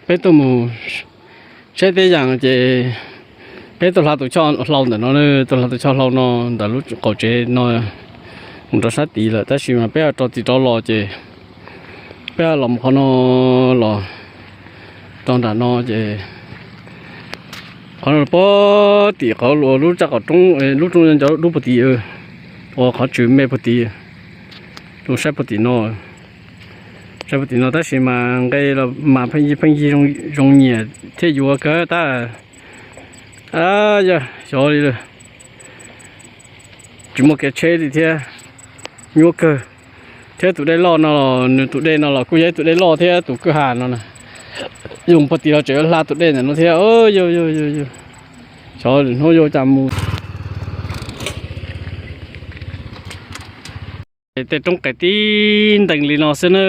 Peb tuaj mus saib teb yas ces peb tuaj hla tus choj hlau ntawm no, tuaj hla tus choj hlau no ntawm lub qaum tsev no mus rau sab tid lawm, tab sis mas peb rau tim rov los ces peb los qhov no los rau nram no ces qhov no puag tim qhov uas lub raj qaum roob, lub roob ncov dub puag tim, uas qhov tswm me puag tim, saib puag tim no, saib puag tim no tab sis mas nqe los mas pheej yig pheej yig zoo nyiam thiab yuav kawg tab. Yog xyov li, tsis muaj kev tsheb li thiab, nyuaj kawg. Thiab tus dej loj no los nws tus dej no los kuj yog ib tus dej loj thiab tus kwj ha no na, yuav mus puag tim los tseem yuav hla tus dej ntawm no thiab. Xyov hnub yuav cas mus. Tej roob qes tib ntees li no xwb na.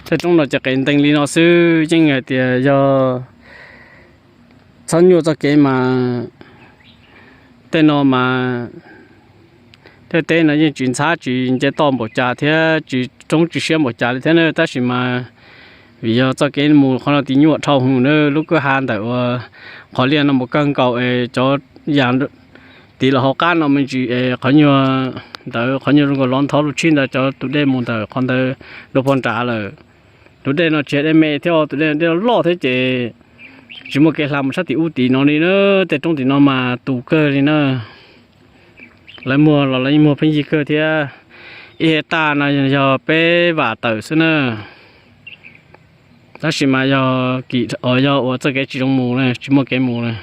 Tej roob no ces qes ntees li no xwb, yeej hais tias yog txhob nyuaj txoj kev mas tej no mas tej teb no yeej tsis ntxhab tsis nce toj npaum cas thiab tsis roob tsis siab npaum cas li thiab na, tab sis mas vim yog txoj kev mus qhov no tib nyuaj dhau hwv na, lub kwj ha ntawm uas qhov liaj no mus kawg nkaus es cov yas tiv los hauv qab no me ntsis es qhov nyuag ntawd qhov nyuag zoo nkaus lov ntho lub tshib ntawd cov tus dej mus ntawm qhov ntawd dua puag nrad lawm. Tus dej no tsis yog dej me thiab, tus dej no dej loj thiab ces tsis muaj kev hla mus sab tim ub tim no li na. Tej roob tim no mas tus kawg li na. Lawv muag los lawv yeej muag pheej yig kawg thiab. Ib hej taj no yog peb vam tawm xwb na. Tab sis mas yog kim, yog ua txoj kev tsis zoo mus na, tsis muaj kev mus na.